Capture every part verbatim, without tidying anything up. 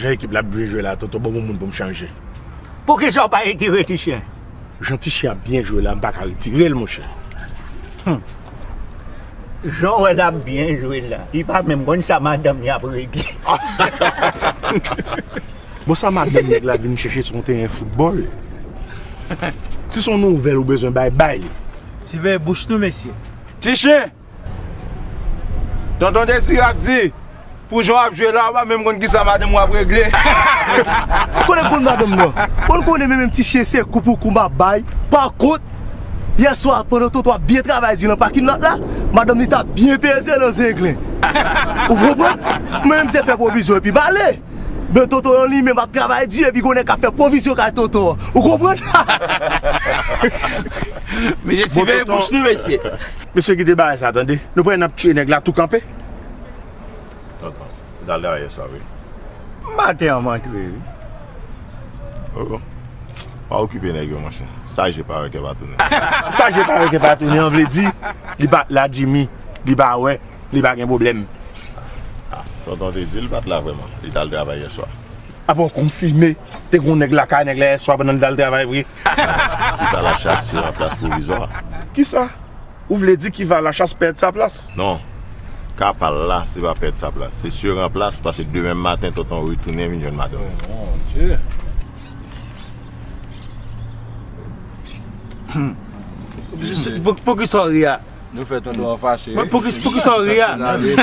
Jan ekip la ap jwe jwe la, Toto, ban m yon moun pou m chanje. Poukisa w pa retire Tichen? Jan Tichen ap byen jwe la, m pa ka retire l, monchè. Jan w wè l ap byen jwe la, li pa menm konn sa madanm li ap regle. Bon, sa madanm nèg la vin chèche sou yon teren foutbòl? Si se yon nouvèl ou bezwen bay, bay li. Siveye bouch nou, mesye. Tichen! Tonton Dezi ap di, pou jan w ap jwe la, ou pa menm konn kisa madanm ou ap regle. Konnen konn madanm nan. Konn konnen menm, menm Tichen se kou pou kou m ap bay. Pa kont, yè swa, pandan Toto ap byen travay di nan pakin lòt la, madanm li t ap byen peze nan zenglen. Ou konprann? Mwen menm se fè pwovizyon epi m ale. Men Toto an li menm ap travay di epi konnen k ap fè pwovizyon kay Toto an. Ou konprann? Mesye, siveye bouch nou, mesye. Mesye, kite bagay sa, tande. Nou pral n ap tiye nèg la tou kanpe. Tonton, ou t al travay yè swa, wi. Maten an, m antre, wi. Oh, oh. Pa okipe nèg yo, monchè. Sa je pa wè kè pa tounen. Sa je pa wè kè pa tounen an vle di, li pa la, Jimmy, li pa wè, li pa gen pwoblèm. Ah, tonton te di l pa t la vrèman. Li t al travay yè swa. Apa w konfime, te gen yon nèg lakay nèg la yè swa pandan l t al travay vre? Ki va lachas se ranplas pwovizwa. Kisa? Ou vle di ki va lachas pèd sa plas? Non. Ka pa l la, se pa pèd sa plas. Se se ranplas, paske demen maten, tonton retounen vin jwenn madanm. Oh, mon Dieu. Pou, pou ki sa w ri a? Nou fè tonton an fache. Mwen, pou ki, pou ki sa w ri a? Wi,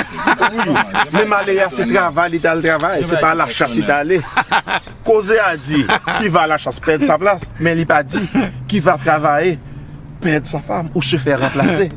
men malere a se travay li t al travay, se pa lachas li t ale. Koze a di, ki va lachas pèd sa plas, men li pa di, ki va travay pèd sa fam ou se fè ranplase.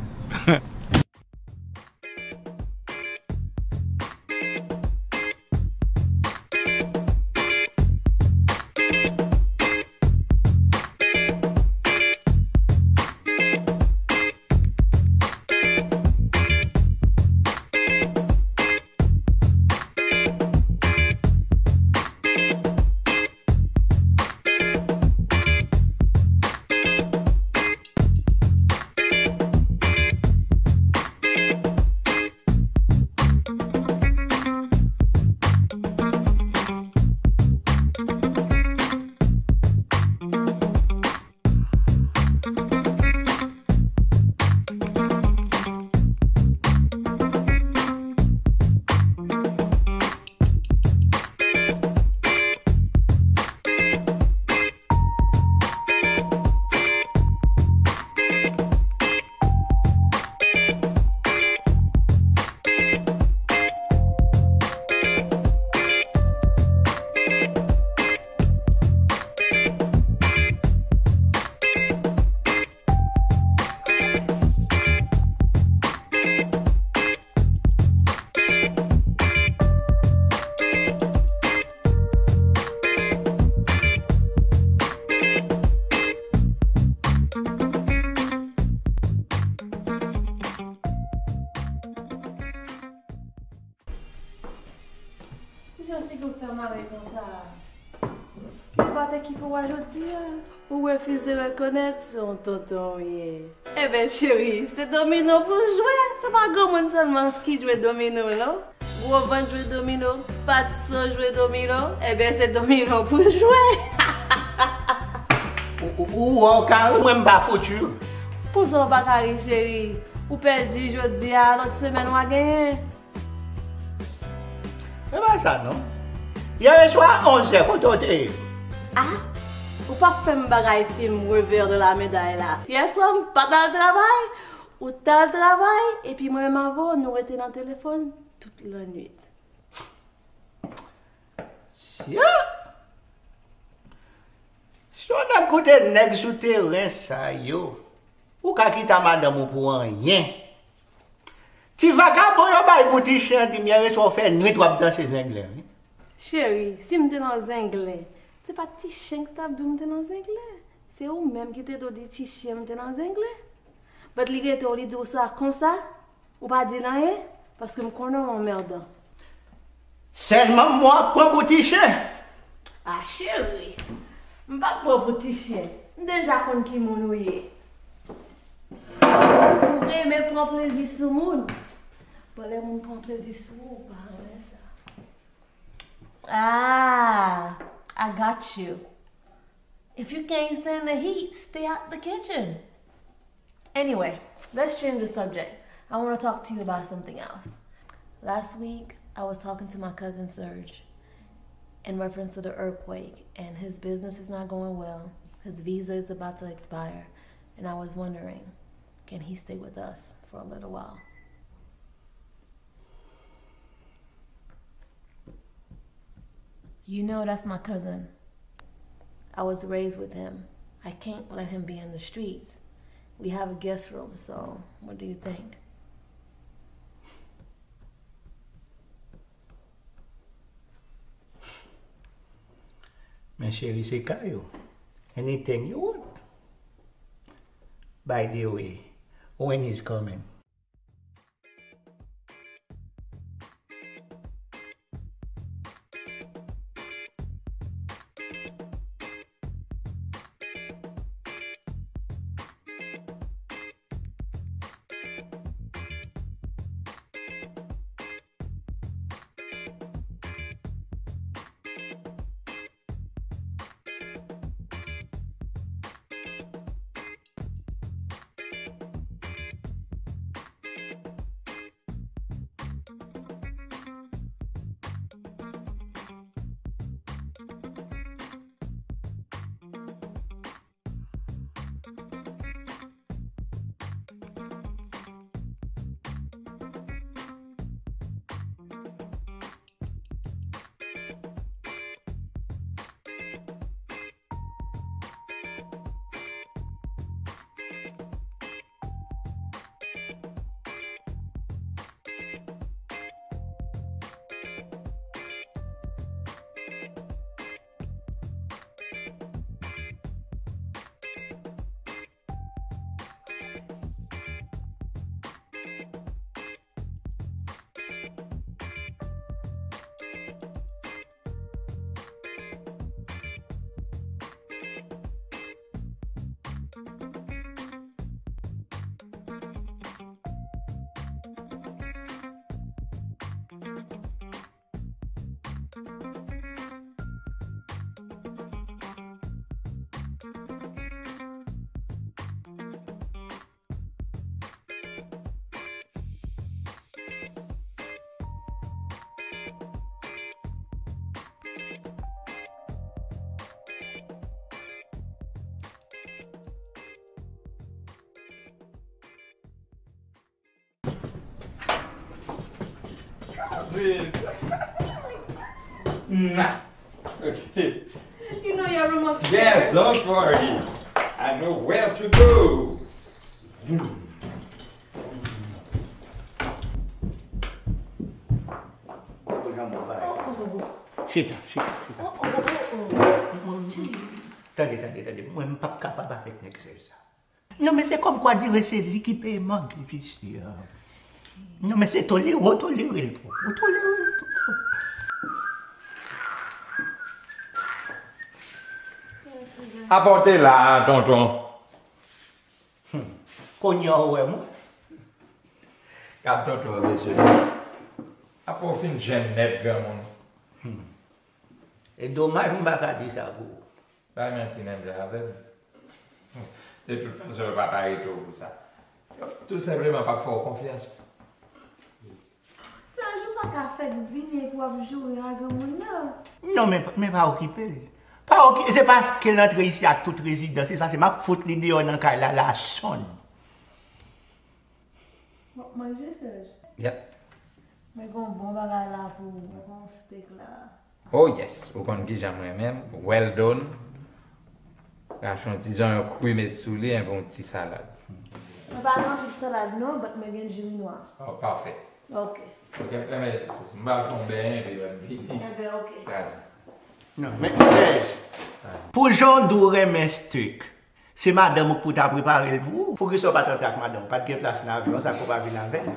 Kijan figi w fè mare konsa a? Se pa te ki pou w a jodi a? Ou refize rekonèt se yon tonton w ye. Enben, cheri, se domino pou w jwe. Se pa granmoun sèlman ki jwe domino, non. Gwo vant jwe domino, fatso jwe domino. Enben, se domino pou w jwe. Ou, ou, ou wè w ka ri, mwen m pa fouti. Pou sa w pa ka ri, cheri. Ou pèdi jodi a, lòt semèn w a genyen. E pa sa non. Yè swa onz è, kote w te ye? Ah, ou p ap fè m bagay fim revè de la meday la. Yè swa m pa t al travay, ou t al travay, epi mwen menm avè w, nou rete nan telefòn tout lannwit. Sya! Si yon nèg koute nèg sou teren sa yo, ou ka kite madanm ou pou anyen. Ti vakabon yo bay pou ti chen an, di m yè reswa w fè nwit w ap danse zenglen, wi. Cheri, si m te nan zenglen, se pa ti chen ki t ap di w m te nan zenglen. Se ou menm ki te dwe di ti chen m te nan zenglen. But li rete w, li di w sa konsa, ou pa di l anyen, paske m konnen w anmèdan. Sèlman m w ap pran pou ti chen. Ah, cheri, m p ap pran w pou ti chen. M deja konn ki moun ou ye. Ou renmen pran plezi sou moun. Bon, lè moun pran plezi sou ou, ou pa renmen sa. Ah, I got you. If you can't stand the heat, stay out the kitchen. Anyway, let's change the subject. I want to talk to you about something else. Last week, I was talking to my cousin Serge in reference to the earthquake, and his business is not going well. His visa is about to expire, and I was wondering, can he stay with us for a little while? You know, that's my cousin. I was raised with him. I can't let him be in the streets. We have a guest room, so what do you think? Men cheri, se kay ou. Anything you want. By the way, when he's coming? Nah. Okay. You know your room upstairs. Yes, don't worry. I know where to go. Chita, chita, chita. Tande, tande, tande. Mwen, m p ap kapab avèk nèg sèj sa. Non, men se kòmkwa dire se li ki peye mòtgej isi a. Non, men se tolere w tolere l tou. Ou tolere l tou. Apòte la, tonton. Hmm. Kounye a w wè mwen. Gad tonton an, mesye. Apre w fin jèn nèt, granmoun. Hmm. E domaj m pa ka di sa pou ou. Bay manti menm jan avè m. De tout fason, yo pa parete w pou sa. Yo tou senpleman p ap fè w konfyans. Sèj, ou pa ka fèk vini epi w ap joure a granmoun nan. Non, men, men pa okipe l. Pa oki-, se paske l antre isi ak tout rezidans, se paske m ap fout li deyò nan kay la, la sonn. W ap manje, Sèj? Yep. Men gon bon bagay la pou ou, gon steak la. Oh yes, ou konn kijan m renmen l. Well done. Rache yon ti zonyon kri met sou li, enpi yon ti salad. Mwen pa gen anpil salad non, but mwen gen jimi nwa. Oh, pafè. Ok. Ok, m pral fè yon benyen, epi lè m vini. Enben, ok. Kraze. Non, men Sèj, pou jan w di w renmen steak, se madanm ou k pou ta prepare l pou ou. Poukisa w pa t antre ak madanm ou? Pa t gen plas nan avyon sa pou w pa vin avè l.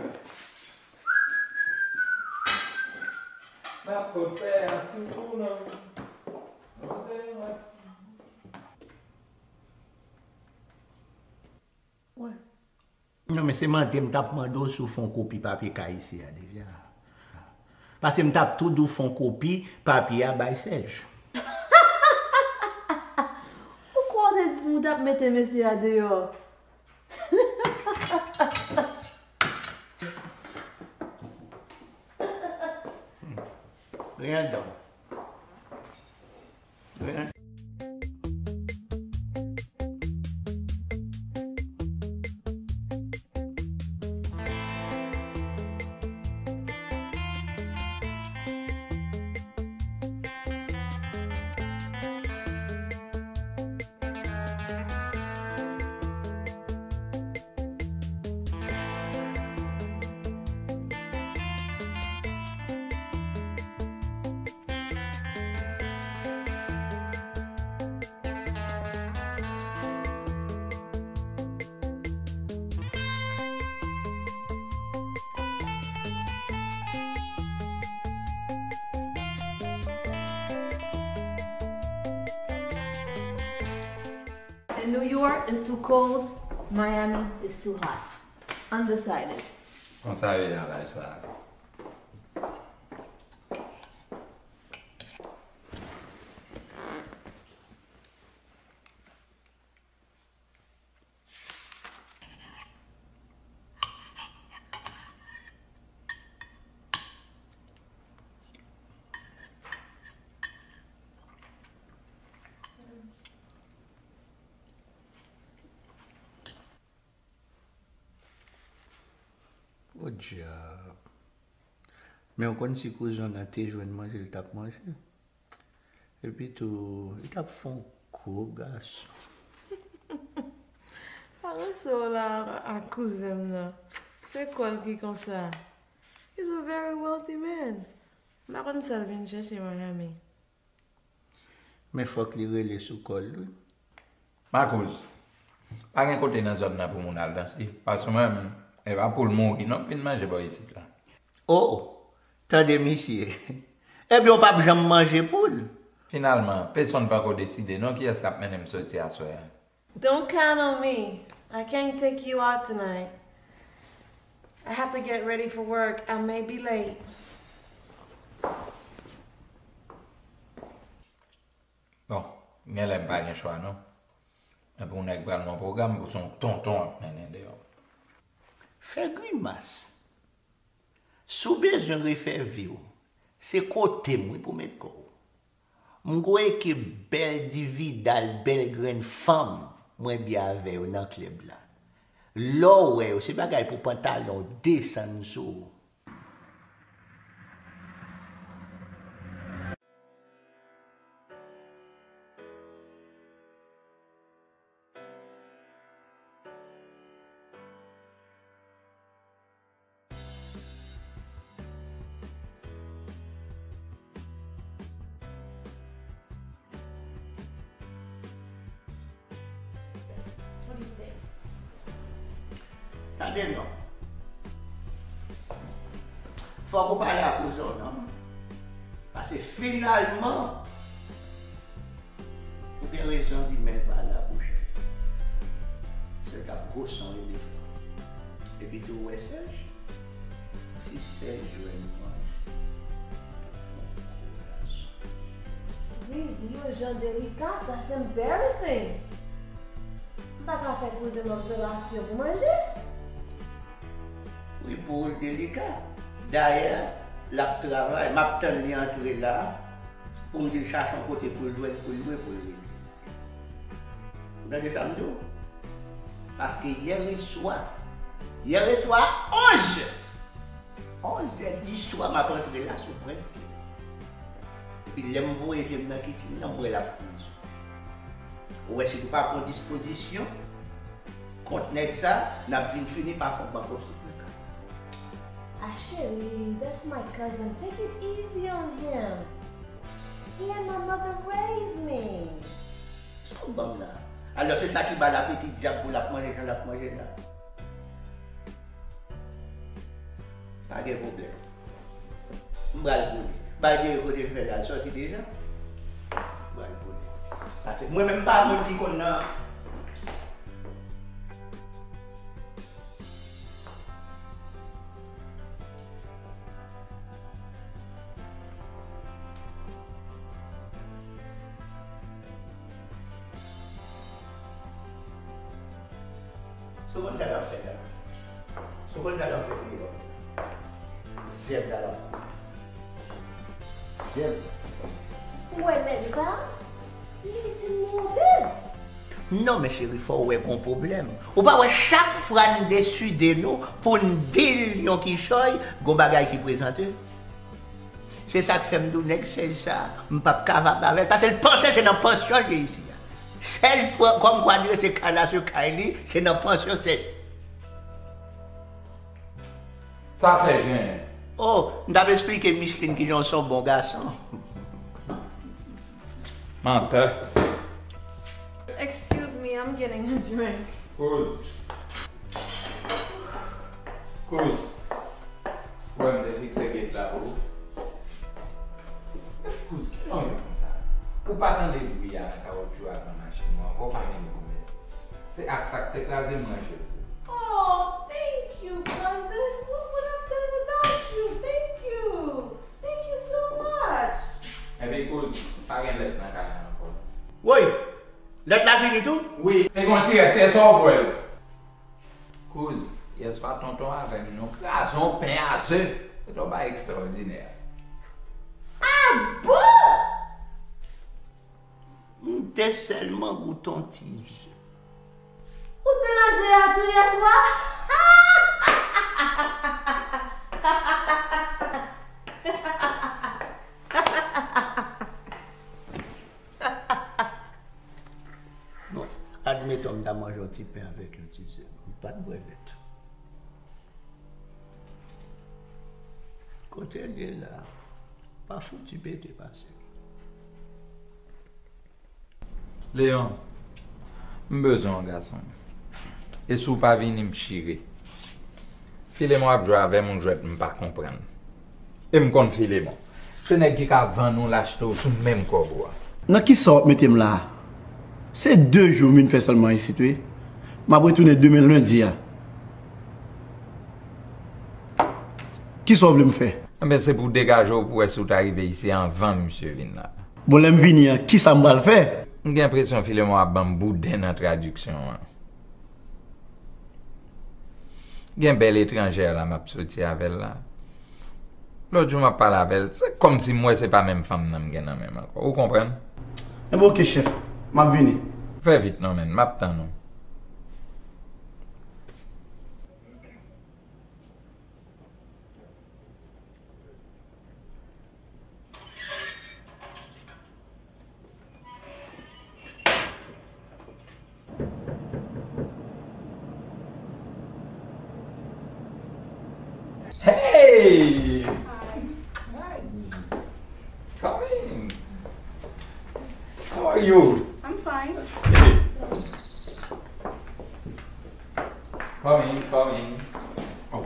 N ap fout pè a sou tou non. Wè. Non, men se mande m t ap mande w si w fè yon kopi papye kay isi a deja. Paske m t ap tou di w fè yon kopi papye a bay Sèj. Ou kwè w te di m ou t ap mete mesye a deyò? Rien dedans. Rien. And New York is too cold, Miami is too hot. Undecided. Konsa yo ye a laj sa a. Podyab. Men w konn si kouzen w nan te jwenn manje, l t ap manje. Epi tou, li t ap fè yon gwo gason. Parese w la ak kouzen m nan. Se kò l ki konsa. He's a very wealthy man. M pa konn sa l vin chèche Miami. Men fòk li rele sou kò l wi. Makouz, pa gen kote nan zòn nan pou moun al danse. Paske mwen menm, e pa poul mouri non m vin manje bò isit la. Oh, tande misye. Ebyen w p ap janm manje poul. Finalman, pesonn pako deside non kiyès k ap mennen m soti aswè a. Don't count on me. I can't take you out tonight. I have to get ready for work. I may be late. Bon, genlè m pa gen chwa non. Epi yon nèg pral nan pwogram pou se yon tonton ap mennen deyò. Fè grimas. Si w bezwen refè vi w, se kote m wi pou w met kò w. M kwè ke bèl dividal, bèl grenn fanm mwen byen avè yo nan klèb la. Lè w wè yo, se bagay pou pantalon w desann sou ou. Tande non. Fòk ou pale ak kouzen w non. Paske finalman, ou gen rezon di men l pa labouche. Se l k ap gwosi yon elefan. Epi tou ou wè Sèj? Si Sèj jwenn manje, l ap fè yon gwo gason. Wi, li yon jan delika, that's embarrassing. M pa ka fè kouzen m obsèvasyon pou manje. Wi, pou ou l delika. Dayè, l ap travay, m ap tann li antre la pou m di l chache yon kote pou l jwenn, pou l lwe, pou l rete. Ou tande sa m di w? Paske yèreswa, yèreswa a onz zè, onz zè diswa m ap antre la sou prank. Epi lè m voye je m nan kichen nan, m wè l ap fini sou. Ou wè si nou pa pran dispozisyon kont nèg sa, n ap vin fini pa fè yon bank osi pran kay. Ah, chérie, that's my cousin. Take it easy on him. He and my mother raised me. Sa w ban m la? Alò se sa ki ba l apeti dyab pou l ap manje jan l ap manje la. Pa gen pwoblèm. M pral pou li. Bay deri kote l fè la, l sòti deja. M pral pou li. Paske mwen menm m pa moun ki konn nan. Ou konn sa l ap fè la? Ou konn sa l ap fè Filipa? Zèb la l ap pran. Zèb. Ou wè nèg sa? Li se move. Non, men cheri, fò w wè gon pwoblèm. Ou pa wè chak fwa n deside nou pou n deal yon kichòy, gon bagay ki prezante. Se sa k fè m di w nèg Sèj sa, m p ap kapab avè l, paske l panse se nan pansyon l ye isi a. Sèj pran kòm kwa di se kay la, se kay li, se nan pansyon Sèj. Sa Sèj genyen? Oh, m t ap esplike Micheline kijan w se yon bon gason. Mantè. Excuse me, I'm getting a drink. Kouz. Kouz. Wè m te fikse gate la pou ou. Kouz, ki jan w ye konsa? Ou pa tande bri a nan kawotchou ak nan machin ou ankò, ou pa menm di mèsi. Se ak sa k te kraze m ranje l tou. Oh, thank you, cousin. What would I have done without you? Thank you. Thank you so much. Ebyen, kouz, pa gen lèt nan kay la ankò. Woy! Lèt la fini tou? Wi, te gon ti rès, se sa w bwè l. Kouz, yèswa tonton avè m, nou kraze yon pen a ze. Se te yon bagay ekstraòdinè. Ah bon? M te sèlman goute yon ti ze. Ou te nan ze a tou yèswa? Bon, admeton m ta manje yon ti pen avèk yon ti ze. M pa t bwè lèt. Kote l ye la, pa fouti pete pase l. Leyon, m bezwen w, gason m. E si w pa vini, m chire. Filemon ap jwe avè m yon jwèt m pa konprann. E m konn Filemon. Se nèg ki ka vann ou, l achte w sou menm kòb ou a. Nan kisa w ap mete m la a? Se de jou m vin fè sèlman isit, wi. M ap retounen demen lendi a. Kisa w vle m fè? Enben, se pou w degaje w pou w wè si w ta rive isi anvan misye vin la. Bon, lè m vini an, kisa m pral fè? M gen enpresyon Filemon ap ban m bouden nan tradiksyon an. Gen bèl etranjè la m ap soti avè l la. Lòt jou m ap pale avè l, se kòmsi m wè se pa menm fanm nan m gen nan men m ankò. Ou konprann? Enben, oke, chèf. M ap vini. Fè vit non, menn. M ap tann ou. Hey! Hi. Hi. Come in. How are you? I'm fine. Come in, come in. Oh,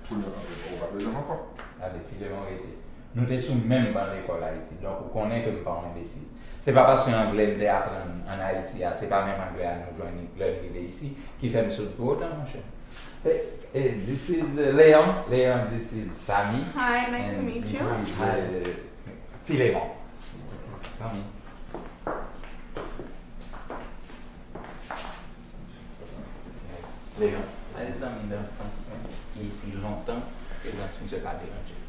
kounye a, ou pa bezwen m ankò. Gade, Filemon rete. Nou te sou menm ban lekòl Ayiti, donk ou konnen ke m pa yon enbesil. Se pa paske anglè m te aprann ann Ayiti a, se pa menm anglè a nou jwenn lè n rive isi, ki fè m soud pou otan, monchè. Hey, hey, this is, uh, Leon. Leon, this is Samy. Hi, nice to meet you. And this is, uh, Filemon. Come in. Leon, pa de zanmi danfans mwen ki isi lontan, prezans misye pa deranje m.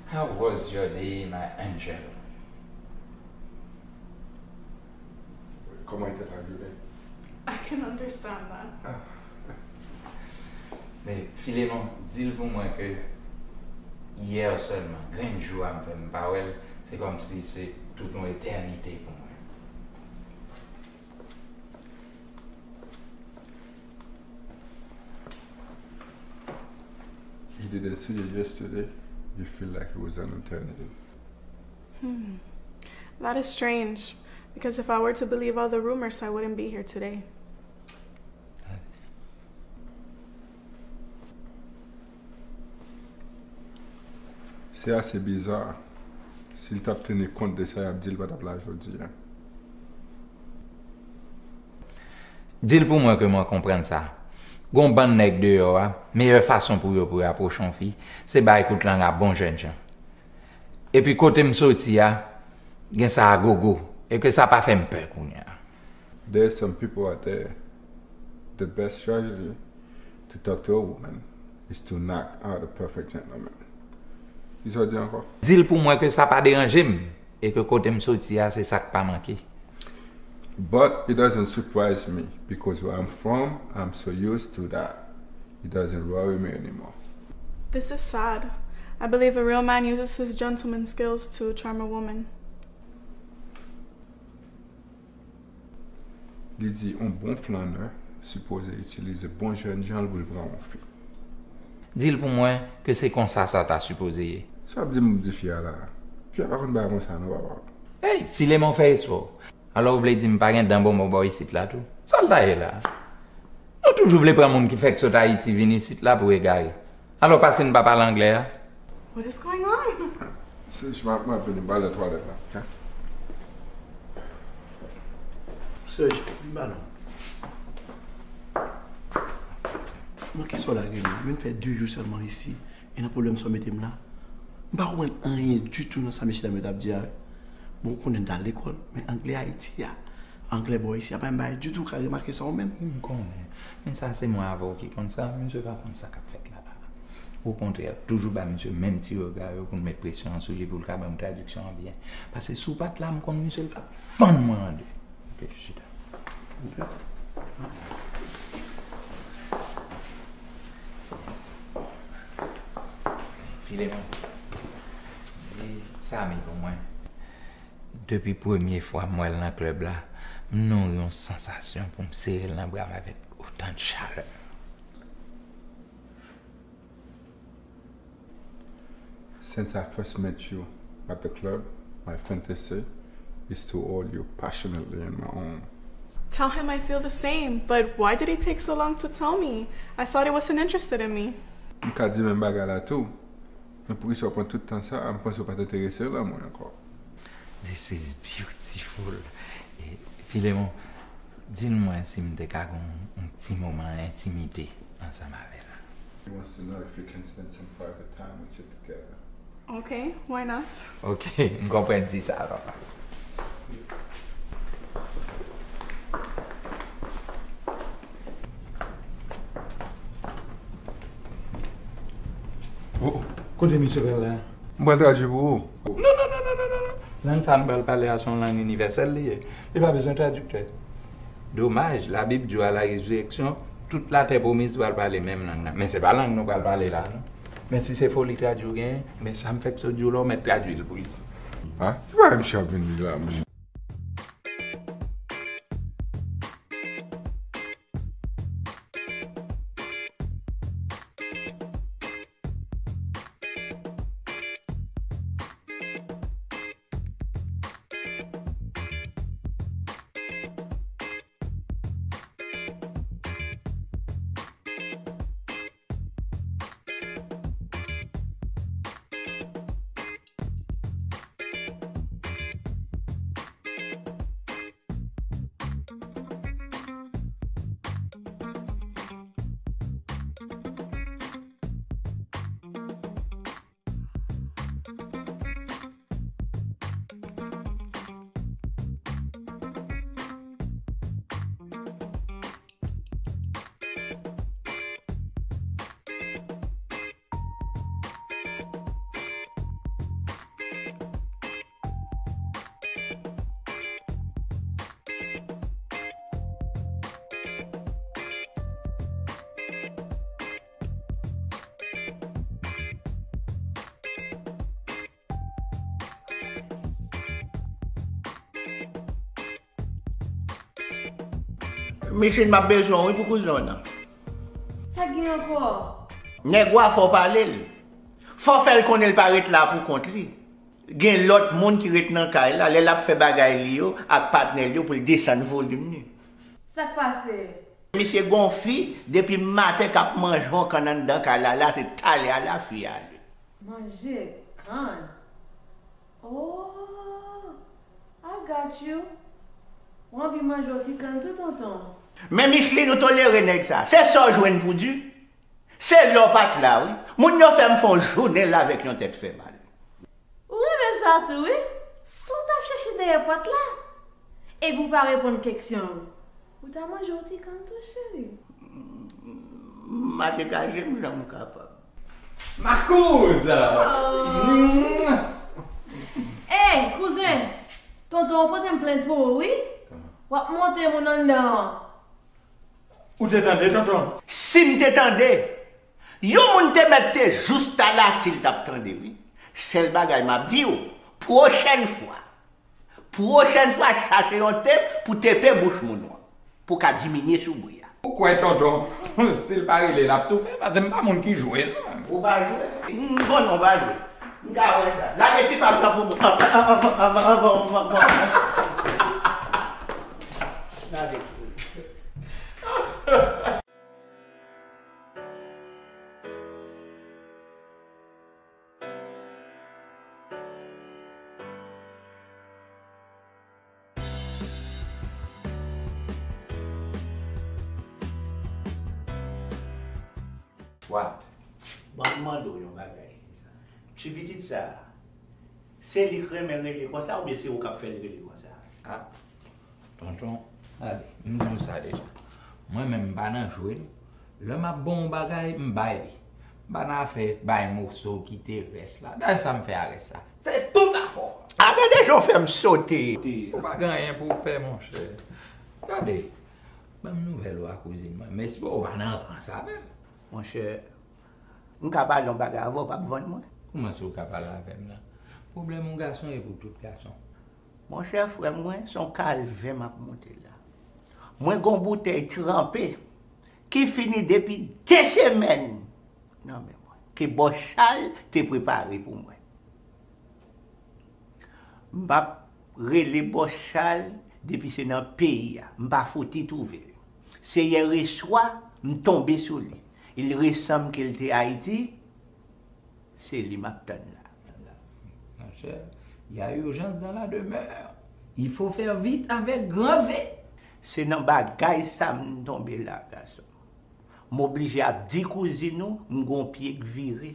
How was your day, my angel? Kòman ete ta jounen? I can understand that. Men, Filemon, di l pou mwen ke yè sèlman, grenn jou a m fè m pa wè l, se kòmsi se tout yon etènite pou mwen. He didn't see you yesterday. You feel like it was an eternity. Hmm. That is strange, because if I were to believe all the rumors, I wouldn't be here today. Se ase biza. Si l t ap teni kont de sa y ap di, l pa t ap la jodi a. Di l pou mwen ke mwen konprann sa. Gon bann nèg deyò a, meyè fason pou yo pou yo apwoche yon fi, se bay kout lang a bon jènjan. Epi kote m soti a, gen sa a gogo, e ke sa pa fè m pè kounye a. There's some people out there, the best strategy to talk to a woman is to knock out a perfect gentleman. Kisa w di ankò? Di l pou mwen ke sa pa deranje m e ke kote m soti a se sa k pa manke. But it doesn't surprise me because where I'm from, I'm so used to that. It doesn't worry me anymore. This is sad. I believe a real man uses his gentleman skills to charm a woman. Li di yon bon flannè sipoze itilize bon jèn jan l pou l pran yon fi. Di l pou mwen ke se konsa sa ta sipoze ye. Sa w ap di m pou m di fi a la a? Fi a pa konn bagay konsa non papa. Ey, Filemon fè espò. Alò ou vle di m pa gen dan bonbon bò isit la tou? Sa l ta ye la? Nou toujou vle pran moun ki fèk sot Ayiti vin isit la pou egare. Alò pase n pa pale anglè a. What is going on? Serge, m ap m ap vini, m pral nan twalèt la. Serge, m ba non. Mwen ki sò lage m la, men m fè de jou sèlman isi, e nan pwoblèm sa w mete m la. M pa konprann anyen ditou nan sa mesye dam yo t ap di a. Bon, ou konnen m t al lekòl, men anglè Ayiti a, anglè bò isi a pa menm bagay ditou, ou ka remake sa ou menm. M konnen, men sa se mwen avè w ki konn sa, misye pa konn sa k ap fèt la la. Okontrè, toujou ba misye menm ti rega yo pou n met presyon an sou li pou l ka ban m tradiksyon an byen. Paske si w pa t la, m konn misye l t ap fann mwen an de. Ok, chita. Filemon, di Samy pou mwen. Depi premye fwa m wè l nan klèb la, m nouri yon sansasyon pou m sere l nan bra m avèk otan de chalè. Since I first met you at the club, my fantasy is to hold you passionately in my arms. Tell him I feel the same, but why did he take so long to tell me? I thought he wasn't interested in me. M ka di menm bagay la tou. Men poukisa w pran tout tan sa a? M panse w pa t enterese nan mwen ankò. This is beautiful. Filemon, di l mwen si m te ka gen yon ti moman entimite ansanm avè l. He wants to know if you can spend some private time with you together. Okay, why not? Ok, m konprann di sa papa. Oh, kote misye pral la? M pral tradui pou ou. Non, non, non, non, non, non, non. Lang sa nou pral pale a se yon lang inivèsèl li ye. Li pa bezwen tradiktè. Domaj, Labib di w a la rezireksyon, tout latè pwomiz pral pale menm lang nan. Men se pa lang nou pral pale la non. Men si se foli tradui w genyen, men sa m fèk sot di w la w mèt tradui l pou li. Ah, ki bagay misye ap vin di la? Micheline, m ap bezwen w wi pou kouzen w nan. Sa k gen ankò? Nèg wa fè w pale l. Fè w fè l konnen l pa ret la pou kont li. Gen lòt moun ki ret nan kay la, lè l ap fè bagay li yo ak patnè l yo pou l desann volim li. Sa k pase? Misye gon fi depi maten k ap manje yon kann anndan kay la, la se talè a la fi ale. Manje kann? Oh, I got you. W anvi manje yon ti kann tou tonton. Men Micheline ou tolere nèg sa. Se sa w jwenn pou di? Se lè w pa t la wi. Moun yo fè m fè yon jounen la avèk yon tèt fè mal. Ou renmen sa tou wi. Si w t ap chèche dèyè pòt la epi w pa reponn keksyon m. Ou ta manje yon ti kann tou, cheri? M a degaje m jan m kapab. Makouz! Ey, kouzen! Tonton an pote m plent pou ou, wi. W ap monte moun anndan an. Ou te tande, tonton? Si m te tande, yon moun te mèt te jous ta la si l t ap tande, wi. Sèl bagay m ap di w, pwochèn fwa, pwochèn fwa, chache yon tep pou tepe bouch moun ou an, pou w ka diminye sou bri a. Ou kwè tonton, si l pa rele, l ap toufe, paske m pa moun ki jwe, non. Ou pa jwe? M konnen w pa jwe. M ka wè sa. Lage ti pa m nan pou mwen. Anvan, anvan, anvan, anvan, anvan, anvan. Lage. What? Bon, m mande w yon bagay. Ti pitit sa a, se li k renmen rele konsa oubyen se ou k ap fè l rele konsa? Ah, tonton, ale, m di w sa deja. Mwen menm, m pa nan jwe, non. Lè m ap bon yon bagay, m bay li. M pa nan afè bay moso, kite rès la. Gade sa m fè a rès la. Se tout afè w. A, gade jan w fè m sote. Ou pa gen anyen pou w pè, monchè. Gade, ban m nouvèl ou a kouzin mwen. Mèsi, bon, ou pa nan rans avè m. Monchè, m ka pale yon bagay avè w, w p ap vann mwen? Kouman si w ka pale avè m nan? Pwoblèm yon gason e pou tout gason. Monchè, frè mwen, se yon kalvè m ap monte la. Mwen gon boutèy tranpe ki fini depi de semèn nan men mwen, ke bòs Chal te prepare pou mwen. M p ap rele bòs Chal depi se nan peyi a. M pa fouti twouve l. Se yè reswa, m tonbe sou li. Il resanm ke l te Ayiti, se li m ap tann la. Monchè, y a urgence dans la demeure. Il faut faire vite avec grand V. Se nan bagay sa m tonbe la, gason. M oblije ap di kouzin ou m gon pye k vire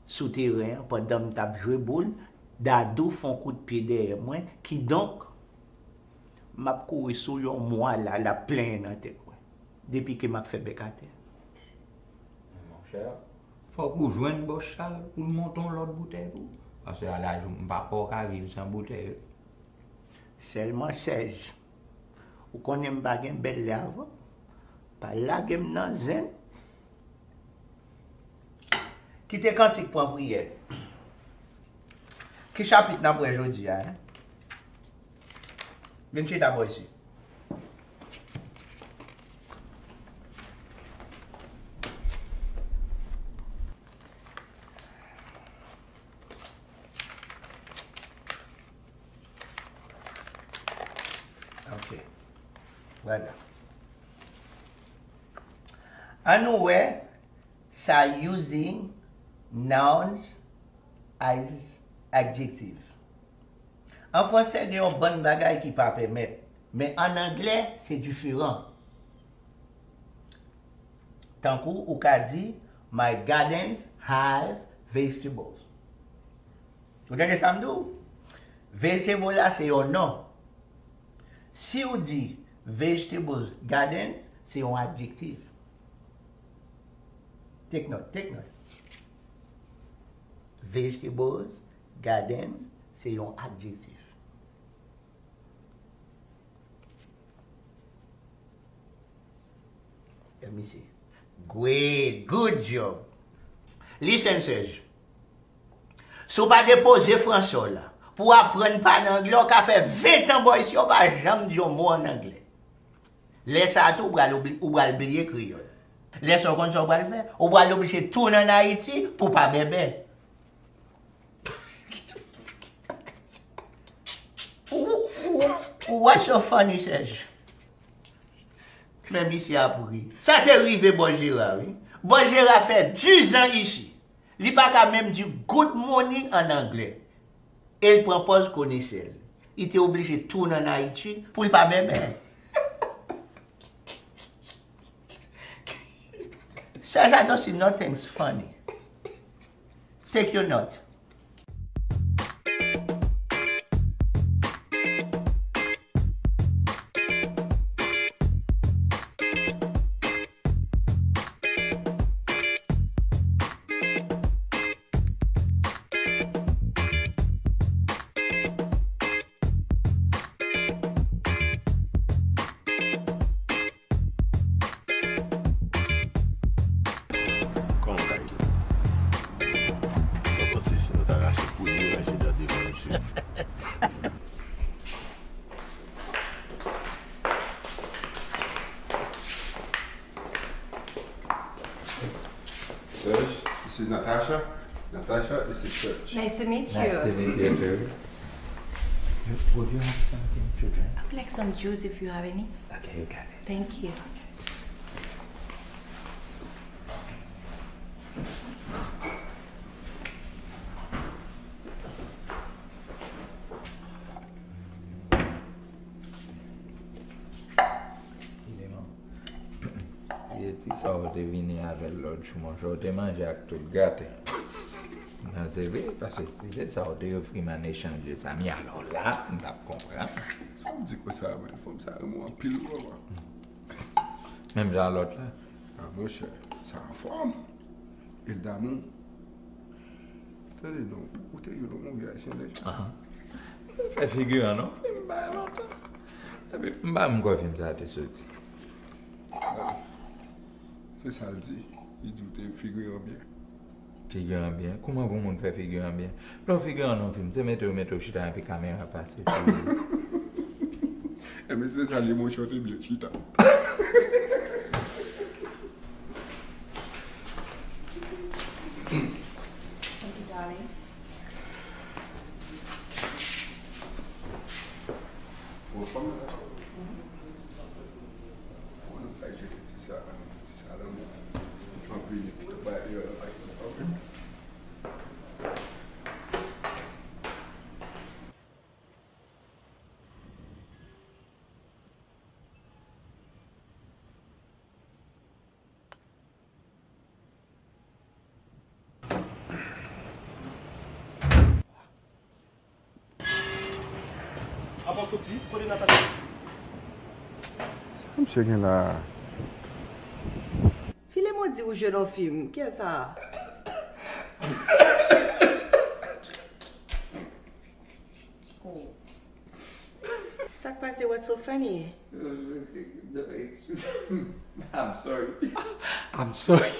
sou teren an pandan m t ap jwe boul, Dadou fè yon kout pye dèyè mwen, kidonk, m ap kouri sou yon mwa la, l ap plenyen nan tèt mwen, depi ke m ap fè bèk atè. Monchè, fòk ou jwenn bòs Chal pou l monte yon lòt boutèy pou ou, paske a laj ou m pa kwè w ka viv san boutèy. Sèlman Sèj, ou konnen m pa gen bèl lè avè w. Pa lage m nan zen. Kite kantik pran priyè. Ki chapit n ap wè jodi a, en? Vin chita bò isi. Ok. Vwala. Ann nou wè sa, using nouns as adjective. An fransè, gen yon bann bagay ki pa pèmèt, men ann anglè, se diferan. Tankou ou ka di, My gardens have vegetables. Ou tande sa m di w? Vegetable la se yon non. Si w di vegetables gardens, se yon adjektif. Take note, take note. Vegetables gardens se yon adjektif. Let me see. Great, good job. Listen, Serge. Si w pa depoze fransè w la pou w aprann pale anglè, w ka fè ven tan bò isi yo pa janm di yon mo ann anglè. Lè sa a tou, ou pral oubli-, ou pral bliye kreyòl. Lè sa a, w konn sa w pral fè? Ou pral oblije tounen ann Ayiti pou w pa bèbè. Ou, ou, ou, what's so funny, Serge? Men misye ap ri. Sa te rive bòs Jera, wi. Bòs Jera fè dizan isi. Li pa ka menm di good morning ann anglè. E l pran pòz konesè l. Li te oblije tounen ann Ayiti pou l pa bèbè. Serge, I don't see nothing's funny. Take your note. Natasha. Natasha, this is Serge. Nice to meet you. Nice to meet you too. Would you have something to drink? I would like some juice if you have any. Okay, you got it. Thank you. Filemon, si se ti sa w te vini avè l lòt jou, monchè, w te manje ak tout gate. Non, se vre, paske si se sa w te ofri m an echanj de sa, mi alò la, m t ap konprann. Sa w di konsa, men? Fanm sa renmen w anpil, vrèman. Menm jan lòt la. Ah, monchè, sa anfòm. E l damou. Tande non, ou te jwenn yon move ayisyen deja? Ahan. M fè figiran non, fim pa lontan. Epi m pa menm kwè fim sa te soti. Se sa l di. Li di w te figiran byen. Figiran byen? Kouman pou moun fè figiran byen? Lè w figiran nan fim, se mete yo mete w chita epi kamera pase sou ou. Enben se sa li monchè, w te byen chita. Thank you, darling. Apa w soti? Kote Natacha? Sa misye gen la a? Filemon di ou jwe nan fim. Kiyès sa? Sa k pase? What's so funny? I'm sorry. I'm sorry.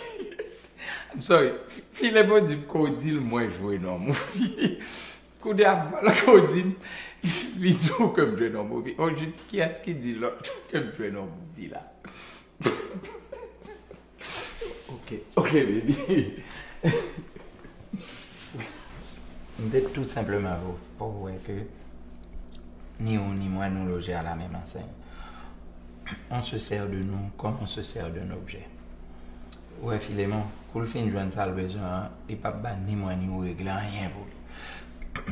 I'm sorry. Filemon di m ke w di l mwen jwe nan movie. Kounye a m pral ke w di m li di w ke m jwe nan movie. O jis kiyès ki di lòt ke m jwe nan movie la? Ok, ok, baby. M te tou senpleman vle fè w wè ke ni ou ni mwen nou loje à la même enseigne. On se sert de nous comme on se sert d'un objet. Ou wè Filemon, kou l fin jwenn sa l bezwen an, li p ap ba ni mwen ni ou regle anyen pou li.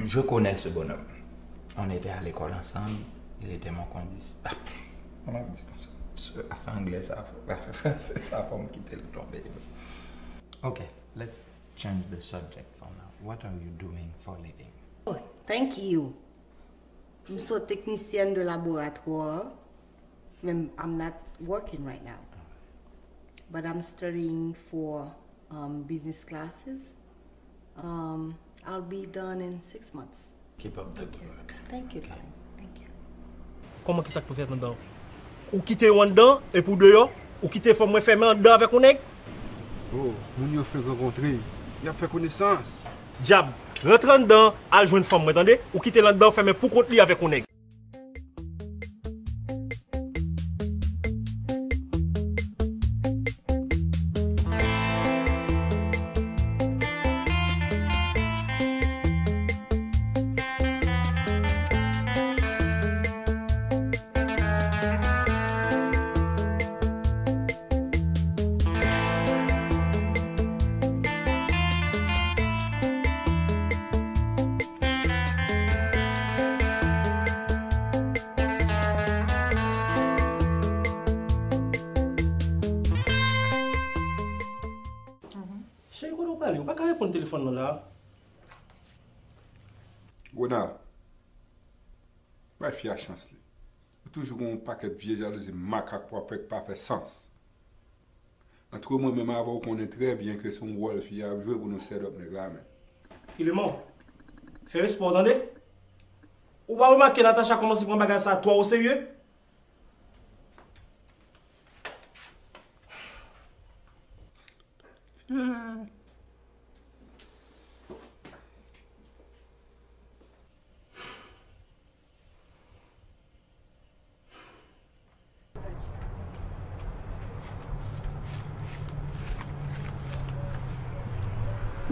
Je connais ce bonhomme. On était à l'école ensemble, il était mon condisciple. Kòman m di konsa? Afè anglè sa, afè fransè sa, fò m kite l tonbe. Ok, let's change the subject for now. What are you doing for living? Oh, thank you. M se yon teknisyèn de laboratwa, men I'm not working right now. But I'm studying for um, business classes. Um, I'll be done in six months. Keep up the good work. Thank you, darling. Thank you. Kòman, kisa k pou fèt anndan? Ou kite yo anndan epi w deyò? Ou kite fò mwen fèmen anndan avèk yon nèg? Oh, moun yo fenk rankontre. Y ap fè konesans. Dyab, rantre anndan, al jwenn fanm mwen, tande? Ou kite l anndan, fèmen pou kont li avèk yon nèg. Cheri, kote w prale? Ou pa ka reponn telefòn nan la. Ronald, bay fi a chans li. Ou toujou gen yon pakèt vye jalouzi makak pou w ap fè k pa fè sans. Antre mwen menm avè w, ou konnen trè byen ke se yon wòl fi a ap jwe pou nou set up nèg la, men. Filemon, fè respè w, tande? Ou pa remake Natacha kòmanse pran bagay sa twò oserye?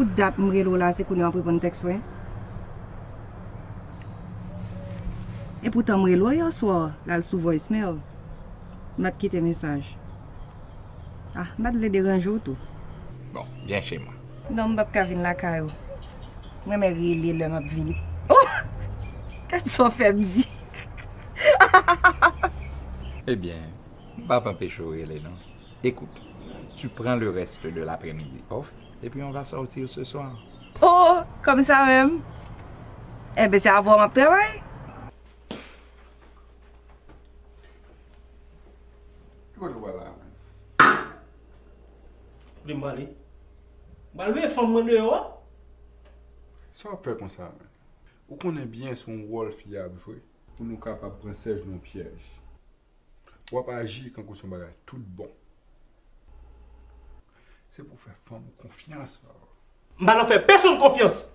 Tout dat m rele w la, se kounye a w ap reponn tèks mwen? Epoutan m rele w yè swa, l al sou voicemail. M pa t kite mesaj. Ah, m pa t vle deranje w tou. Bon, byen che mwen. Non, m p ap ka vin lakay ou. M renmen rele lè m ap vini. Oh! Gad sa w fè m di. Ebyen, m p ap anpeche w rele non. Écoute, tu prends le reste de l'après-midi off et puis on va sortir ce soir. Oh, kòm sa menm? Enben, se avè w m ap travay. Ki kote w pral la menm? Kote m prale? M pral veye fanm mwen deyò a. Sa w ap fè konsa menm? Ou konnen byen se yon wòl fi a ap jwe pou nou kapab pran Sèj nan yon pyèj. W ap aji kankou se yon bagay tout bon. Se pou w fè fanm ou konfyans, papa. M pa nan fè pèsonn konfyans.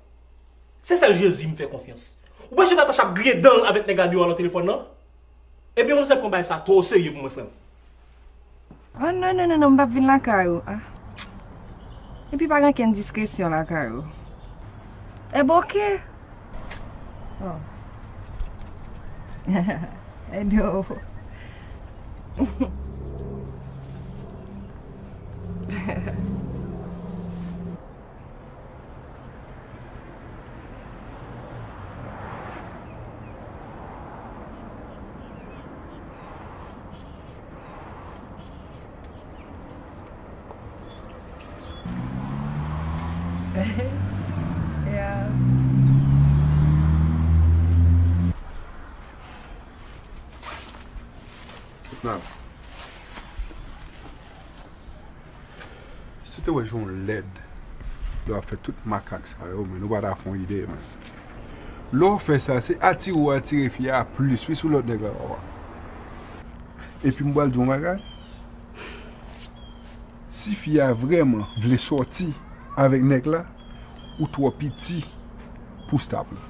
Se sèl Jezi m fè konfyans. Ou panse Natacha ap griyen dan l avèk nèg la deyò a nan telefòn nan? Ebyen, mwen se pran bagay sa twò oserye pou mwen, frè m. Oh, non, non, non, non, m p ap vin lakay ou. Ah. Epi pa gen okenn diskresyon lakay ou. Enben, oke. Oh. Enben, oh. Yeah. Nan. Si w te wè jan w lèd lè w ap fè tout makak sa yo, men nou pa ta fè yon ide, men. Lè w fè sa, se atire w atire fi a plis, wi, sou lòt nèg la, papa. Epi m pral di w yon bagay. Si fi a vrèman vle sòti avèk nèg la, ou twò piti pou stop li.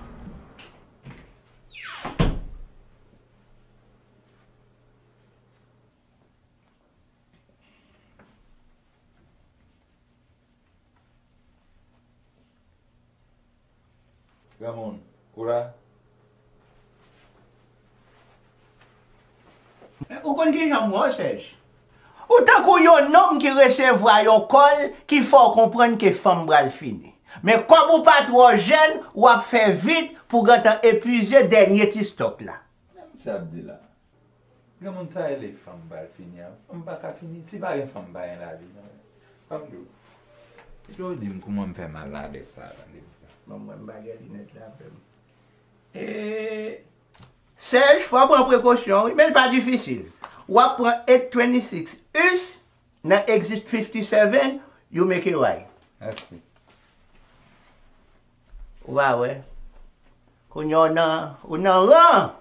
Granmoun, ou la? Ou konn kijan m wè w, Sèj? Ou tankou yon nonm ki resevwa yon kòl ki fè w konprann ke fanm pral fini. Men kòm ou pa twò jèn, w ap fè vit pou w gentan epuize dènye ti stòk la. Men sa ap di la. Granmoun, sa rele fanm pral fini an. Fanm pa ka fini. Si pa gen fanm, pa gen lavi non. Ban m di w. Kite w di m kouman m fè maladrès sa, tande. Bon, mwen m pa gen linèt la menm. E Sèj, fò w pran prekosyon wi, men l pa difisil. W ap pran eight twenty-six us nan exit fifty-seven, you make it right. Mèsi. Ou va wè. Kounye a w nan, ou nan ran.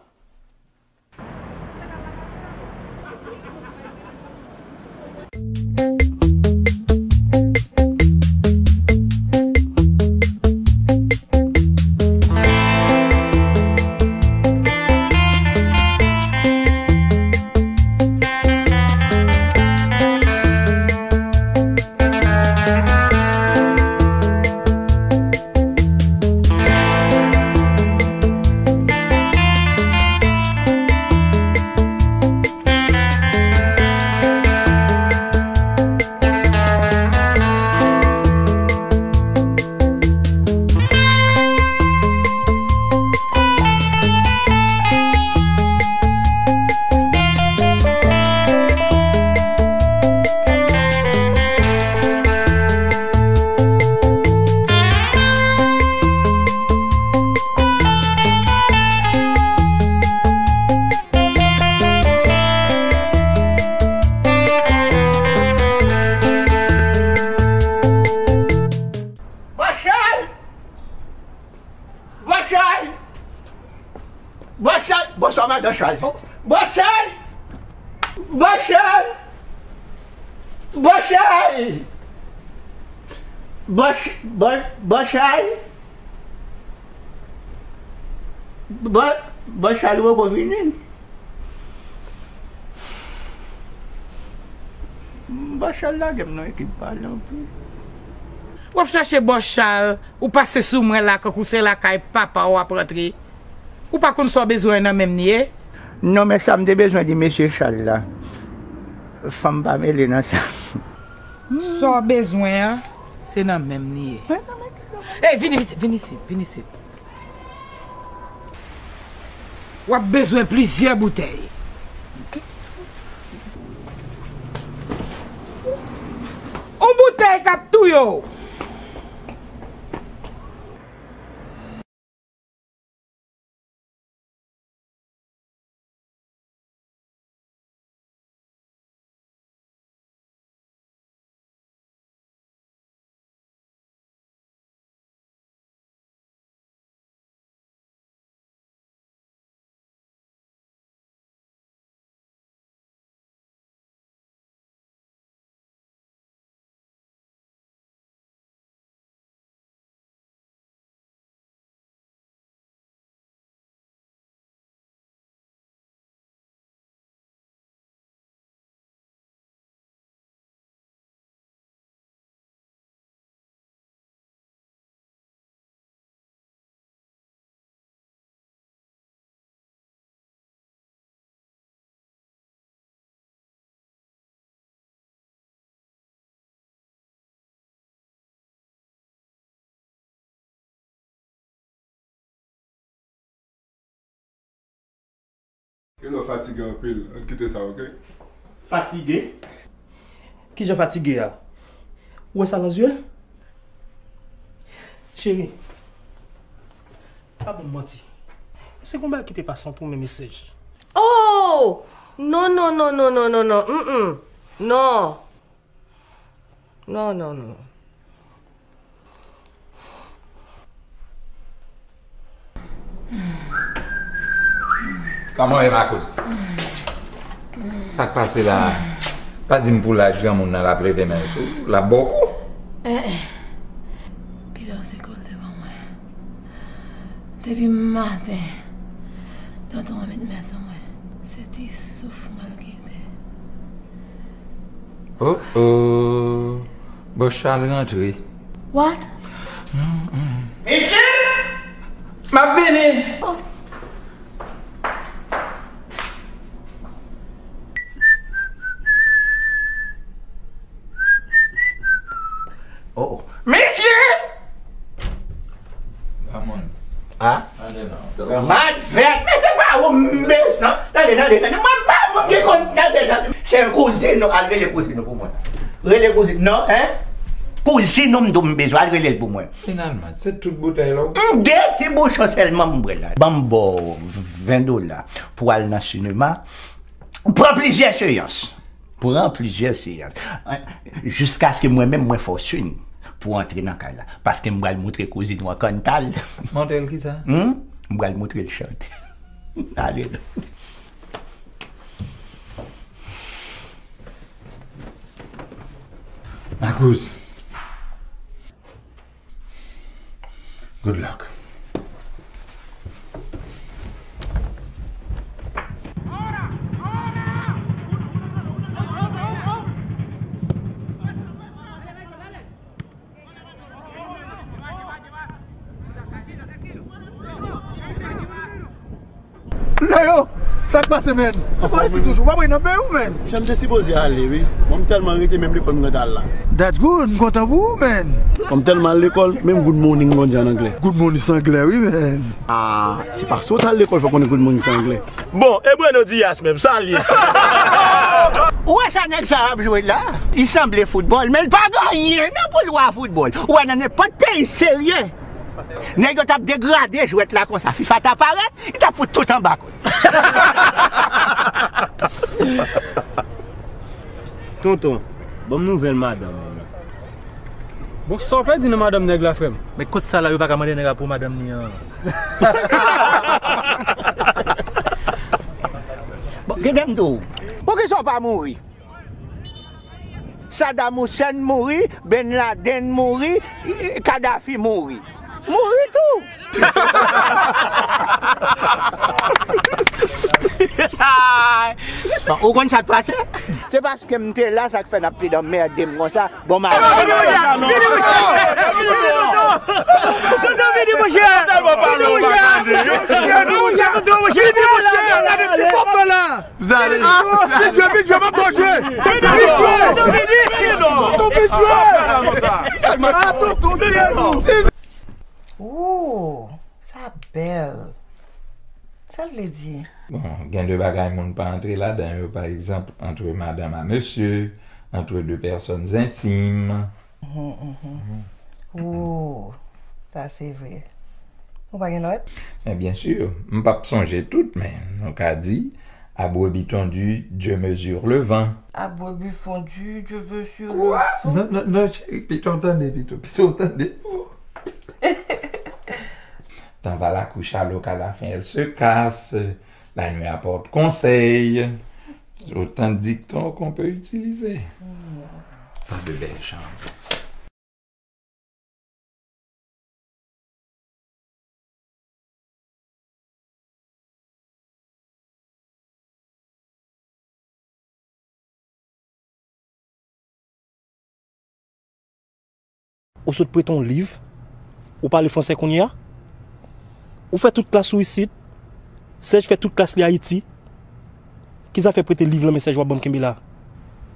Bòs Chal! Bòs Chal! Bòs Chal! Bonswa, madan Chal. Bòs Chal! Bòs Chal! Bòs Chal! Bòs, bòs, Bòs Chal! Bò-, Bòs Chal, ou poko vini? Bòs Chal lage m nan ekip pa l anpil. W ap chache bòs Chal, ou pase sou mwen la kankou se lakay papa w w ap rantre. Ou pa konn sa w bezwen nan men m li ye? Non, men sa m te bezwen di mesye Chal la. Fanm pa mele nan sa. Sa w bezwen an, se nan men m li ye. Ey, vin isit, vin isit, vin isit. W ap bezwen plizyè boutèy. Yon boutèy k ap touye w. Hello, fatige anpil. Ann kite sa, oke? Fatige? Kijan fatige a? Ou wè sa nan zye l? Cheri, pa ban m manti. Se konba ki te pase ant ou menm e Sèj. Oh! Non, non, non, non, non, non, non. Mm, mm. Non. Non, non, non. Kòman w ye, Makouz? Sa k pase la a? Pa di m pou laj granmoun nan l ap leve men l sou ou, l ap ba w kou. Eh, eh. Pito se koze ban mwen. Depi maten, tonton an met men sou mwen. Se ti souf mwen l kite. Oh, oh. Bòs Chal rantre. What? Mesye! M ap vini! Oh. Oh, oh. Mesye! Granmoun. Ah? Tande non. Madvèt, men se pa ou m bezwen. Tande, tande, tande. Mwen m pa moun ki konn, tande, tande. Se kouzin ou, al rele kouzin ou pou mwen. Rele kouzin, non, hein? Kouzin ou m di w m bezwen, al rele l pou mwen. Finalman, se tout boutèy la w? M de ti bouchon sèlman m bwè la. Ban m ba w ven dola pou al nan sinema. Pran plizyè seyans. Pran plizyè seyans. Jiskaske mwen menm, mwen fè w swing pou w antre nan kay la. Paske m pral moutre kouzin ou an kantal. Montre l kisa? Hmm? M pral moutre l chante. Ale non. Makouz. Good luck. Leo, sa k pase, man? Ou pa resi toujou, ou pa prale nan peyi w, man? Chè, m te sipoze ale, wi. Mwen, m tèlman rete, menm lekòl m gentan al la. That's good, m kontan pou ou, man. Mwen, m tèlman al lekòl, menm good morning m konn di an anglè. Good morning se anglè, wi, man. Ah, se paske w t al lekòl fè w konnen good morning se anglè. Bon, e buenos dias menm, sa l ye? Ou wè sa nèg sa ap jwe la? Li sanble foutbòl, men l pa gen anyen nan pou l wè a foutbòl. Ou wè nan nenpòt peyi serye, nèg yo t ap degrade jwèt la konsa. FIFA ta parèt, li t ap fout tout anba kò l. Tonton, ban m nouvèl madanm ou. Bon, sa w pèdi nan madanm nèg la, frè m? Men kot sa la, yo pa ka mande nèg la pou madanm li an? Bon, gen de m di w. Poukisa w pa mouri? Saddam Hussein mouri, Ben Laden mouri, Kadhafi mouri. Mouri tou. Bon, ou konn sa k pase? Se paske m te la, sa k fè n ap pede anmède m konsa. Bon, ma. Tonton vini, monchè. Tonton vini, monchè. Vini, monchè. Gade ti sòf la. Vini, vini, vini, m ap jwe. Vini, jwe. Tonton vini, jwe. Ah, tonton, vini. Ooh, sa bèl. Sa l vle di? Bon, gen de bagay moun pa antre ladan yo, pa egzanp, entre madame à monsieur, entre deux personnes intimes. Mhm, mhm. Ooh, sa se vre. Ou pa gen lòt? Men byen si, m p ap sonje tout, men nou ka di, à brebis tondue, Dieu mesure le vent. À brebis tondue, Dieu mesure le vent. Non, non, non, cheri, pito tande, pito, pito tande. Tant va la couche à l'aube, qu'à la fin elle se casse, la nuit apporte conseil. Autant de dictons qu'on peut utiliser. Tant de belles chants. Ou sot prete yon liv, ou pale fransè kounye a? Ou fè tout klas ou isit, Sèj fè tout klas li Ayiti. Ki zafè prete liv lan men Sèj w ap ban m kenbe la?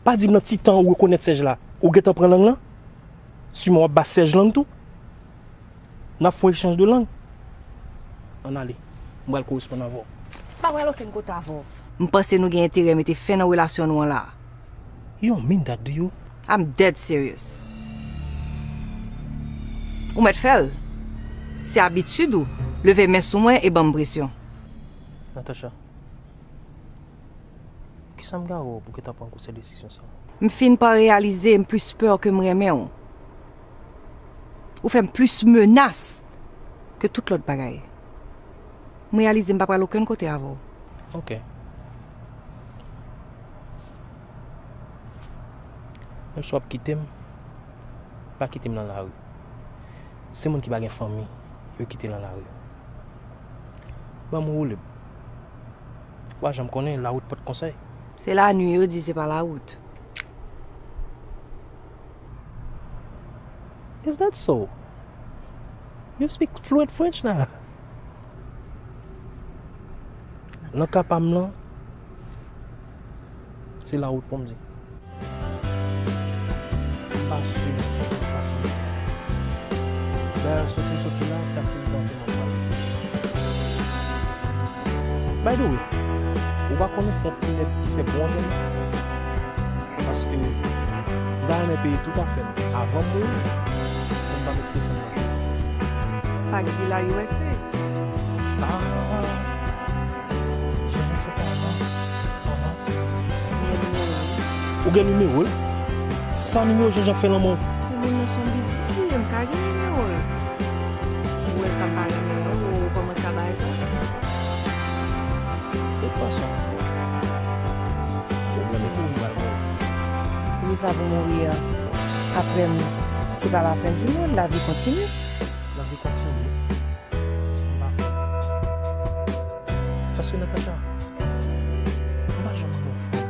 Pa di m nan ti tan ou rekonèt Sèj la, ou gentan pran lang lan? Siman w ap ba Sèj lang tou? N ap fè yon echanj de lang. Ann ale. M pral koresponn avè w. M pa pral okenn kote avè w. M panse nou gen enterè mete fen nan relasyon nou an la. You don't mean that, do you? I'm dead serious. Ou mèt fè l. Se abitid ou leve men sou mwen e ban m presyon. Natacha, kisa m gen avè w pou w gentan pran gwo sèl desizyon sa a? M fin pa reyalize m plis pè ke m renmen w. Ou fè m plis menas ke tout lòt bagay. M reyalize m pa pral okenn kote avè w. Ok. Menm si w ap kite m, pa kite m nan lari. Se moun ki pa gen fanmi, yo kite nan lari. Ban m woule. Ou pa janm konnen, lawout pot konsèy. Se lanwi yo di se pa lawout. Is that so? You speak fluent French now. Nan ka pa m lan, se lawout pou m di. Pa sou, pa sou. Dayè, soti m soti la, se aktivite an te mwen pral. By the way, ou pa konnen fon finèt ki fè bon antann? Paske m ta renmen peye tout afè m avan m mouri, pou m pa met presyon nan tèt. Pax Villa U S A. Ah, je ne sais pas, non. Ou gen nimewo l? San nimewo Jean Jean fè lanmò. Pou moun nan se yon biznis li ye, m ka gen nimewo l. Ou wè sa m pa renmen an, ou kòmanse ap bagay sa. E pwason. Ou gen nimewo m pral ba w. Wi, sa pou mouri an. Apre m, se pa lafen di mond, lavi kontinye. Lavi kontinye. M pa kwè. Paske Natacha, m pa janm renmen yon fanm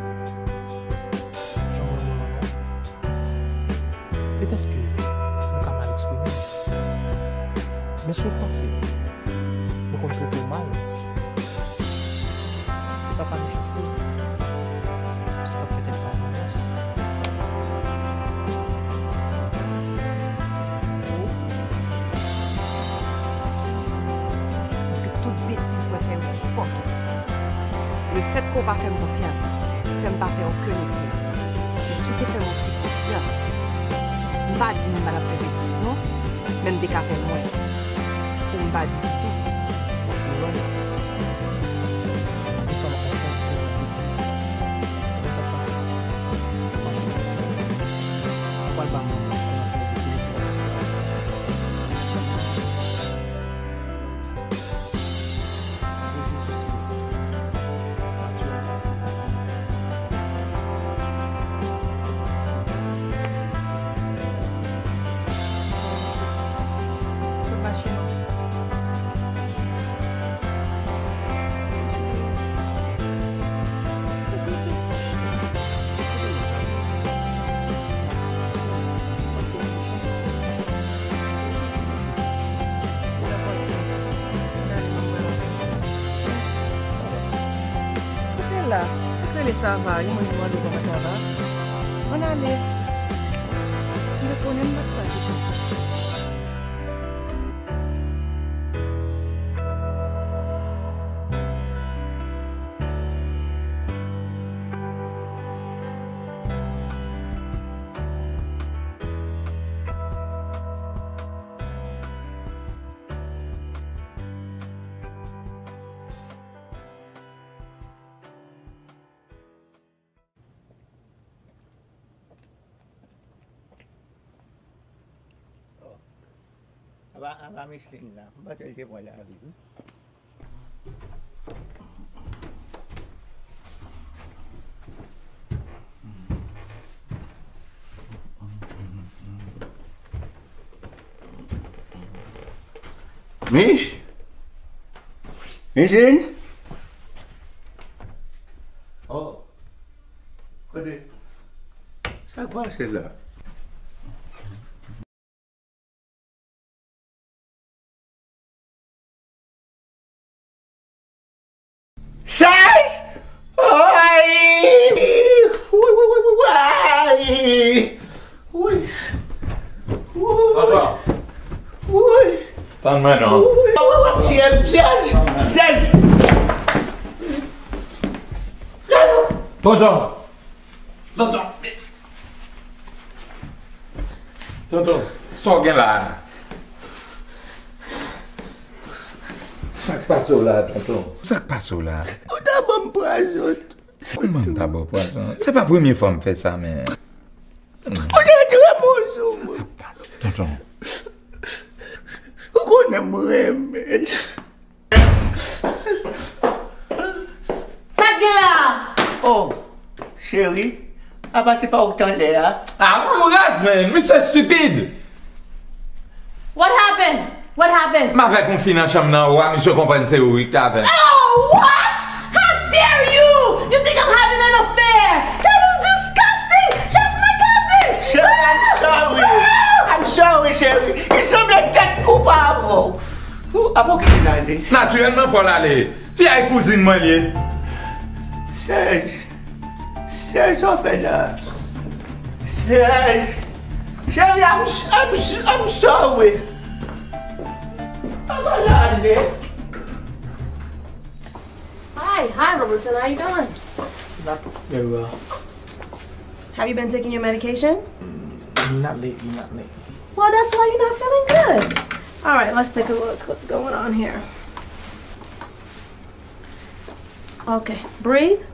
jan mwen renmen w lan. Petèt ke m ka mal eksprime m. Men si w panse m konn trete w mal, se pa pa mechanste. Se pa petèt pa vyolans. Paske tout betiz mwen fè yo se fòt ou. Lefètke w pa fè m konfyans, fè m pa fè okenn efò. Men si w te fè m yon ti konfyans, m pa di m pa t ap fè betiz non, men m te ka fè mwens. Pou m pa di ditou. Ou konprann? Ou fè m konfyans pou yon betiz. Ou konn sa k pase? Pase. Ou pral ba m yon telefòn. Rezo sosyo. Aktyèlman, se konsa. Tout mache non. La, ou k rele Sava, yon moun ki mande w kòman sa va. Ann ale. M te konnen m pa t pral kite w. Apa, apa Micheline la? M panse l te pran lavi wi. Mich? Micheline? Oh. Kote? Sa k pase la? Serge! Ay! Woy, woy, woy, woy, woy! Woy! Woy! Papa! Woy! Tann mwen non. Woy! Woy, woy, woy, Serge! Serge! Serge! Tonton! Tonton! Tonton, sa w gen la a? Sa k pase w la a, tonton? Sa k pase w la a? Ou ta ban m pwazon. Kòman m ta ba w pwazon? Se pa premye fwa m fè sa, men. Ou te trè mou sou mwen. Sa k ap pase? Tonton. Ou konnen m renmen l. Sa k gen la? Oh, cheri, apa se pa ou k t anlè a? Ah, ou raz, man! Misye estipid! What happened? What happened? M avèk yon fi nan chanm nan anwo a, misye konprann se ou wi k t avè l. Oh, what? How dare you? You think I'm having an affair? That is disgusting! That's my cousin! Cheri, I'm sorry. I'm sorry, cheri. Li sanble tèt koup avè w. Fou, apa w kite l ale? Natirèlman, fò l ale. Fi a e kouzin mwen l ye. Serge. Serge, sa w fè la? Serge. Cheri, I'm, I'm, I'm sorry. Apa l ale? Hi, hi, Robertson. How you doing? Not very well. Have you been taking your medication? Mm, not lately, not lately. Well, that's why you're not feeling good. All right, let's take a look. What's going on here? Okay, breathe.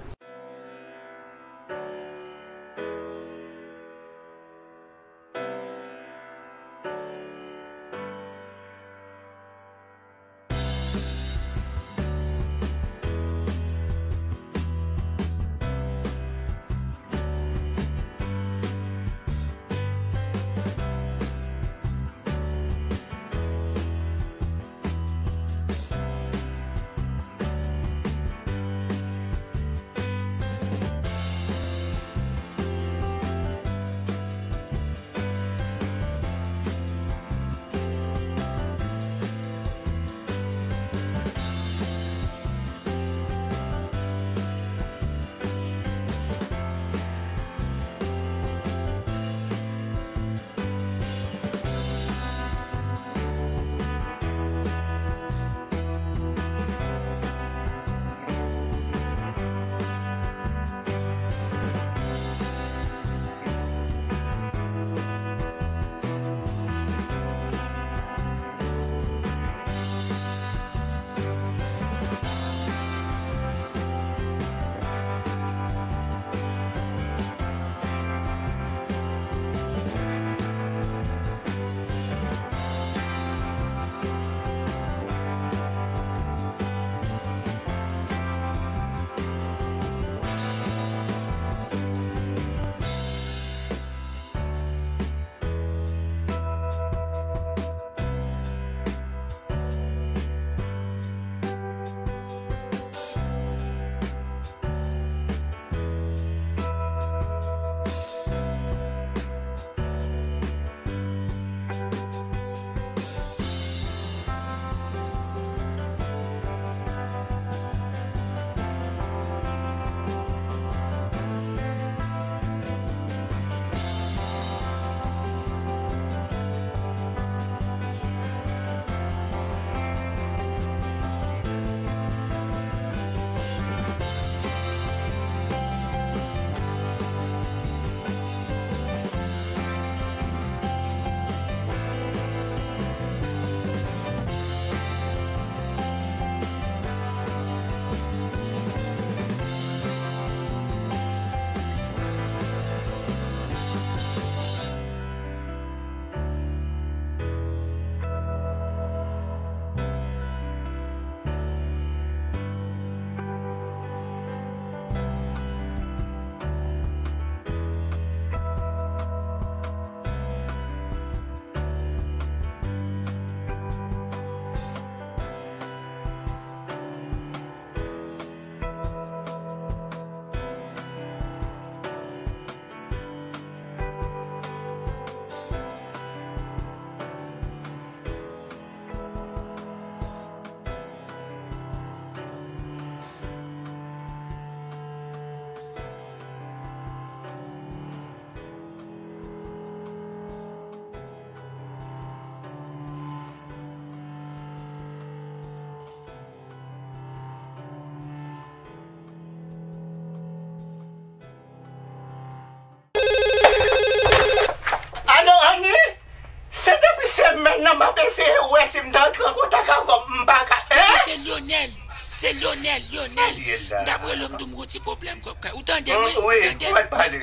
Eseye wè si m ta antre an kontak avè w, m pa ka, kite, hein? Se Lionel, se Lionel, Lionel. Sa li ye la? M t ap rele w, m di w m gon ti pwoblèm kòb kay. Ou tande mwen? Wi, ou tande? Ou mèt pale.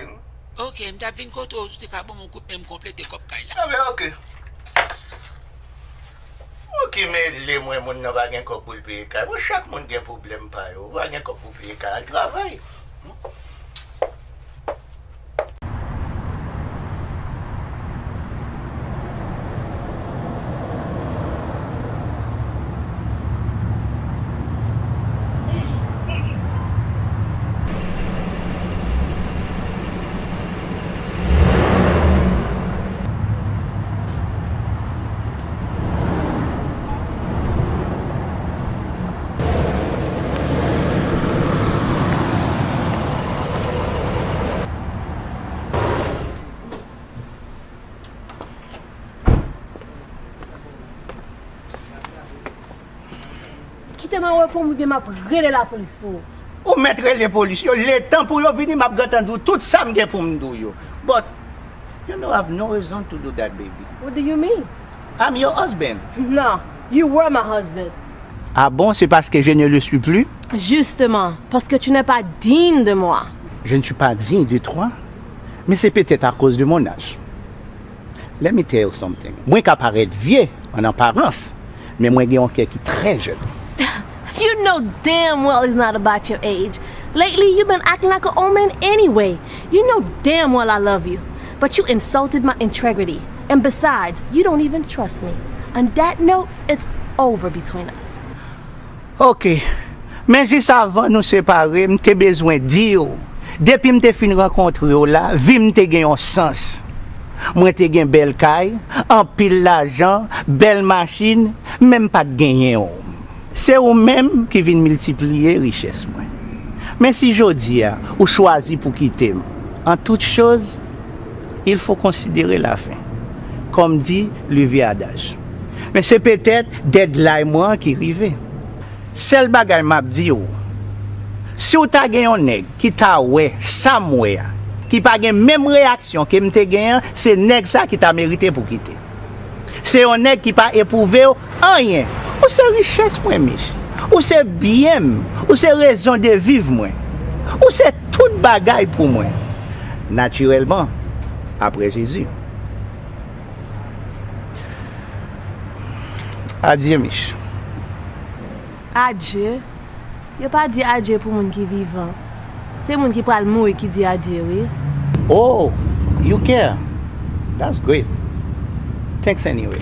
Ok, m t ap vin kote w, ou te ka ban m yon kout men m konplete kòb kay la. A ben, ok. Ou ki mele mwen, moun nan pa gen kòb pou l peye kay. Bon, chak moun gen pwoblèm pa yo. Ou pa gen kòb pou peye kay, al travay. Kite m an repo m, oubyen m ap rele lapolis pou ou. Ou mèt rele polis yo, letan pou yo vini, m ap gentan di w tout sa m gen pou m di w yo. But you know I have no reason to do that, baby. What do you mean? I'm your husband. No, you were my husband. Ah bon, c'est parce que je ne le suis plus? Justement, parce que tu n'es pas digne de moi. Je ne suis pas digne de toi, mais c'est peut-être à cause de mon âge. Let me tell you something. Mwen ka parèt vye an aparans, men mwen gen yon kè ki trè jèn. You know damn well it's not about your age. Lately, you've been acting like an old man anyway. You know damn well I love you, but you insulted my integrity. And besides, you don't even trust me. On that note, it's over between us. Ok. Men jis avan nou separe, m te bezwen di w, depi m te fin rankontre w la, vi m te gen yon sans. Mwen te gen bèl kay, anpil lajan, bèl machin, men m pa t genyen w. Se ou menm ki vin miltipliye richès mwen. Men si jodi a ou chwazi pou kite m, en toute chose, il faut considérer la fin, comme dit le vieux adage. Men se petèt deadline mwen an ki rive. Sèl bagay m ap di w, si w ta gen yon nèg ki ta wè sa m wè a, ki pa gen menm reyaksyon ke m te gen an, se nèg sa ki ta merite pou kite. Se yon nèg ki pa epwouve w anyen. Ou se richès mwen, Mich. Ou se byen m. Ou se rezon de viv mwen. Ou se tout bagay pou mwen. Natirèlman, apre Jezi. Adye, Mich. Adye? Yo pa di adye pou moun ki vivan. Se moun ki pral mouri ki di adye, wi. Oh, you care? That's great. Thanks anyway.